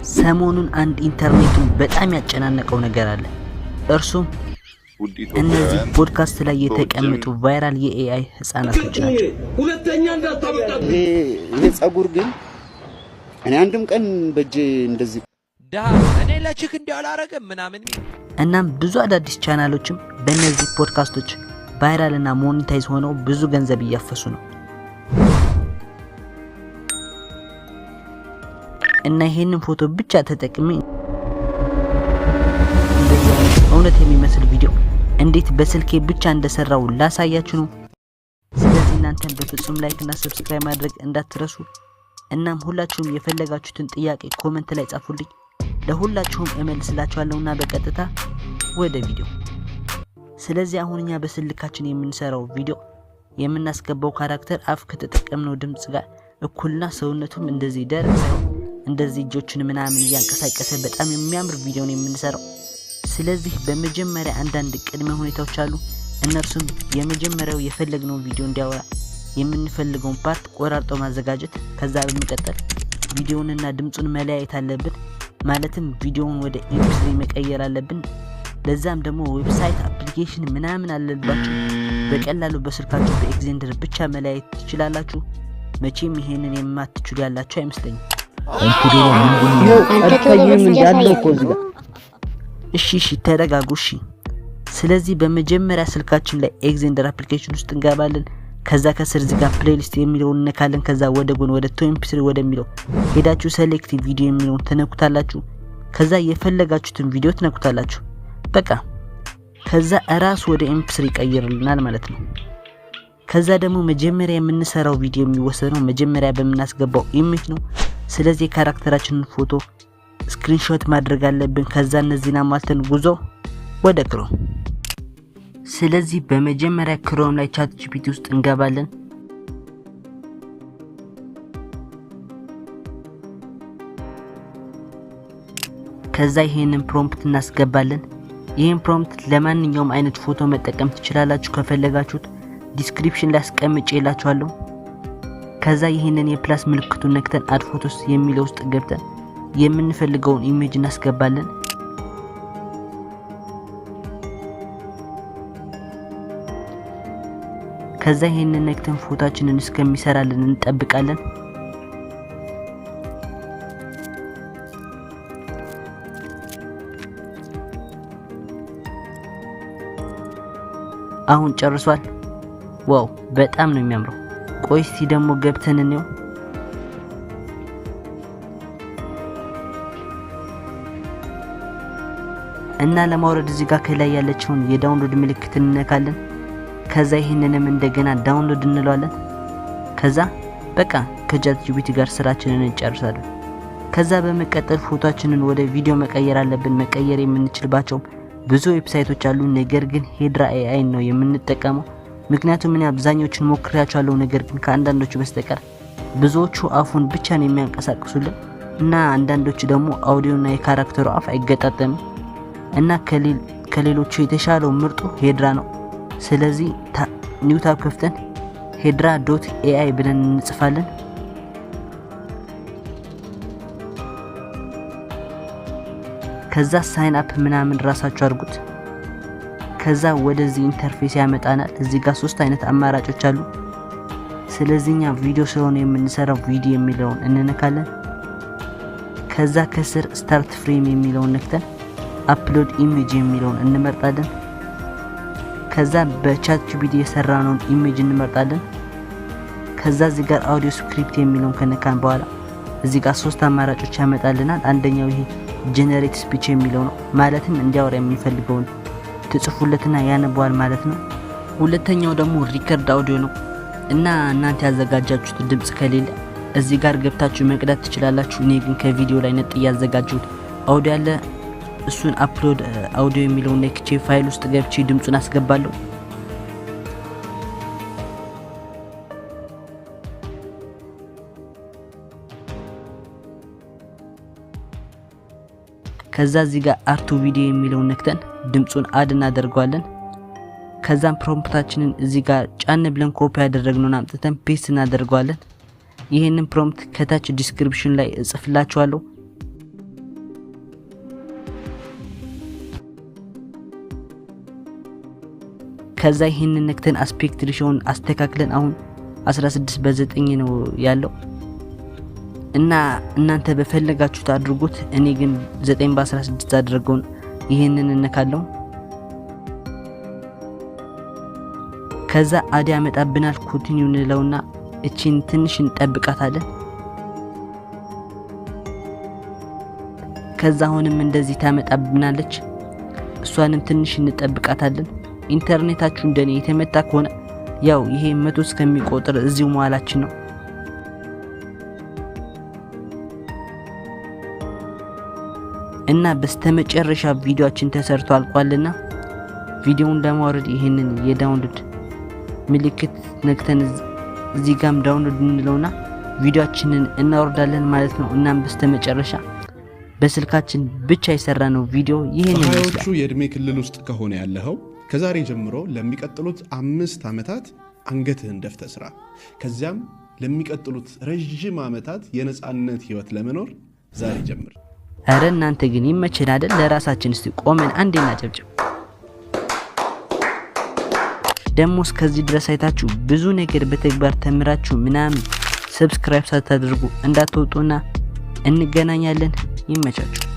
ሰሞኑን አንድ ኢንተርኔቱን በጣም ያጨናነቀው ነገር አለ። እርሱም ውድ እነዚህ ኢትዮጵያውያን ፖድካስት ላይ የተቀመጡ በውጭም viral የ AI ህጻናቶች ናቸው። ሁለተኛ እንዳታመጣ። ይሄ ጸጉር ግን እኔ አንድም ቀን በእጄ እንደዚህ ድሃ እኔ ለ chick እንዲህ አላረግም ምናምን። እናም ብዙ አዳዲስ ቻናሎችም በእነዚህ ፖድካስቶች viral እና monetize ሆነው ብዙ ገንዘብ እያፈሱ ነው። እና ይሄንን ፎቶ ብቻ ተጠቅሜ እንደዚህ አይነት እውነት የሚመስል ቪዲዮ እንዴት በስልኬ ብቻ እንደሰራው ላሳያችሁ ነው። ስለዚህ እናንተን በፍጹም like እና subscribe ማድረግ እንዳትረሱ። እናም ሁላችሁም የፈለጋችሁትን ጥያቄ comment ላይ ጻፉልኝ፣ ለሁላችሁም እመልስላችኋለሁና በቀጥታ ወደ ቪዲዮ። ስለዚህ አሁን እኛ በስልካችን የምንሰራው ቪዲዮ የምናስገባው character አፍ ከተጠቀምነው ድምጽ ጋር እኩልና ሰውነቱም እንደዚህ ደረቅ ሳይሆን እንደዚህ እጆችን ምናምን እያንቀሳቀሰ በጣም የሚያምር ቪዲዮ ነው የምንሰራው። ስለዚህ በመጀመሪያ አንዳንድ ቅድመ ሁኔታዎች አሉ። እነርሱም የመጀመሪያው የፈለግነውን ቪዲዮ እንዲያወራ የምንፈልገውን part ቆራርጦ ማዘጋጀት፣ ከዛ በመቀጠል ቪዲዮውንና ድምፁን መለያየት አለብን። ማለትም ቪዲዮውን ወደ MP3 መቀየር አለብን። ለዛም ደግሞ website፣ application ምናምን አለባችሁ። በቀላሉ በስልካችሁ በ Xender ብቻ መለያየት ትችላላችሁ። መቼም ይሄንን የማትችሉ ያላችሁ አይመስለኝም። አይታይም እንዳለ እኮ እዚህ ጋር። እሺ እሺ፣ ተረጋጉ። እሺ። ስለዚህ በመጀመሪያ ስልካችን ላይ Xender application ውስጥ እንገባለን። ከዛ ከስር እዚህ ጋር playlist የሚለውን እነካለን። ከዛ ወደ ጎን ወደ to MP3 ወደሚለው ሄዳችሁ select video የሚለውን ትነኩታላችሁ። ከዛ የፈለጋችሁትን ቪዲዮ ትነኩታላችሁ። በቃ ከዛ እራሱ ወደ MP3 ይቀይርልናል ማለት ነው። ከዛ ደግሞ መጀመሪያ የምንሰራው ቪዲዮ የሚወሰነው መጀመሪያ በምናስገባው image ነው። ስለዚህ የ character ኣችንን ፎቶ screenshot ማድረግ አለብን። ከዛ እነዚህን አሟልተን ጉዞ ወደ Chrome። ስለዚህ በመጀመሪያ Chrome ላይ ChatGPT ውስጥ እንገባለን። ከዛ ይሄንን prompt እናስገባለን። ይህን prompt ለማንኛውም አይነት ፎቶ መጠቀም ትችላላችሁ። ከፈለጋችሁት description ላይ አስቀምጬላችኋለሁ። ከዛ ይህንን የ plus ምልክቱን ነክተን add photos የሚለው ውስጥ ገብተን የምንፈልገውን image እናስገባለን። ከዛ ይህንን ነክተን ፎቶአችንን እስከሚሰራልን እንጠብቃለን። አሁን ጨርሷል። Wow፣ በጣም ነው የሚያምረው። ቆይ እስቲ ደግሞ ገብተን እንየው። እና ለማውረድ እዚህ ጋር ከላይ ያለችውን የ download ምልክት እንነካለን። ከዛ ይህንንም እንደገና download እንለዋለን። ከዛ በቃ ከ ChatGPT ጋር ስራችንን እንጨርሳለን። ከዛ በመቀጠል ፎቶአችንን ወደ ቪዲዮ መቀየር አለብን። መቀየር የምንችልባቸው ብዙ website ኦች አሉ። ነገር ግን Hedra AI ነው የምንጠቀመው። ምክንያቱም እኔ አብዛኞቹን ሞክሬያቸዋለሁ። ነገር ግን ከአንዳንዶቹ በስተቀር ብዙዎቹ አፉን ብቻ ነው የሚያንቀሳቅሱልን እና አንዳንዶቹ ደግሞ አውዲዮና የ character ኡ አፍ አይገጣጠምም እና ከሌሎቹ የተሻለው ምርጡ Hedra ነው። ስለዚህ new tab ከፍተን hedra.ai ብለን እንጽፋለን። ከዛ sign up ምናምን ራሳችሁ አድርጉት። ከዛ ወደዚህ interface ያመጣናል። እዚህ ጋር ሶስት አይነት አማራጮች አሉ። ስለዚህ እኛ ቪዲዮ ስለሆነ የምንሰራው ቪዲዮ የሚለውን እንነካለን። ከዛ ከስር start frame የሚለውን ነክተን upload image የሚለውን እንመርጣለን። ከዛ በ ChatGPT የሰራነውን image እንመርጣለን። ከዛ እዚህ ጋር audio script የሚለውን ከነካን በኋላ እዚህ ጋር ሶስት አማራጮች ያመጣልናል። አንደኛው ይሄ generate speech የሚለው ነው። ማለትም እንዲያወራ የምንፈልገውን ትጽፉለትና ያነበዋል ማለት ነው። ሁለተኛው ደግሞ record audio ነው እና እናንተ ያዘጋጃችሁት ድምጽ ከሌለ እዚህ ጋር ገብታችሁ መቅዳት ትችላላችሁ። እኔ ግን ከቪዲዮ ላይ ነጥዬ ያዘጋጀሁት አውዲዮ አለ። እሱን upload audio የሚለውን ነክቼ ፋይል ውስጥ ገብቼ ድምጹን አስገባለሁ። ከዛ እዚህ ጋር add to video የሚለውን ነክተን ድምጹን add እናደርገዋለን። ከዛም prompt ኣችንን እዚህ ጋር ጫን ብለን ኮፒ ያደረግነውን አምጥተን paste እናደርገዋለን። ይህንን prompt ከታች description ላይ እጽፍላችኋለሁ። ከዛ ይህንን ነክተን aspect ratio ውን አስተካክለን አሁን 16 በ9 ነው ያለው እና እናንተ በፈለጋችሁት አድርጉት። እኔ ግን 9 በ16 አድርገውን ይህንን እነካለው። ከዛ add ያመጣብናል። Continue እንለውና እቺን ትንሽ እንጠብቃታለን። ከዛ አሁንም እንደዚህ ታመጣብናለች። እሷንም ትንሽ እንጠብቃታለን። ኢንተርኔታችሁ እንደኔ የተመታ ከሆነ ያው ይሄ 100 እስከሚቆጥር እዚሁ መዋላችን ነው። እና በስተመጨረሻ ቪዲዮአችን ተሰርቶ አልቋልና ቪዲዮውን ለማውረድ ይሄንን የ download ምልክት ነክተን እዚህ ጋም download እንለውና ቪዲዮአችንን እናወርዳለን ማለት ነው። እናም በስተመጨረሻ በስልካችን ብቻ የሰራነው ቪዲዮ ይሄንን ይመስላል። በሃያዎቹ የእድሜ ክልል ውስጥ ከሆነ ያለኸው ከዛሬ ጀምሮ ለሚቀጥሉት 5 ዓመታት አንገትህን ደፍተህ ስራ። ከዚያም ለሚቀጥሉት ረዥም ዓመታት የነጻነት ህይወት ለመኖር ዛሬ ጀምር። ኧረ እናንተ ግን ይመቸን አይደል? ለራሳችን እስቲ ቆመን አንዴ እናጨብጭብ። ደሞ እስከዚህ ድረስ አይታችሁ ብዙ ነገር በተግባር ተምራችሁ ምናምን subscribe ሳታደርጉ እንዳትወጡና እንገናኛለን። ይመቻችሁ።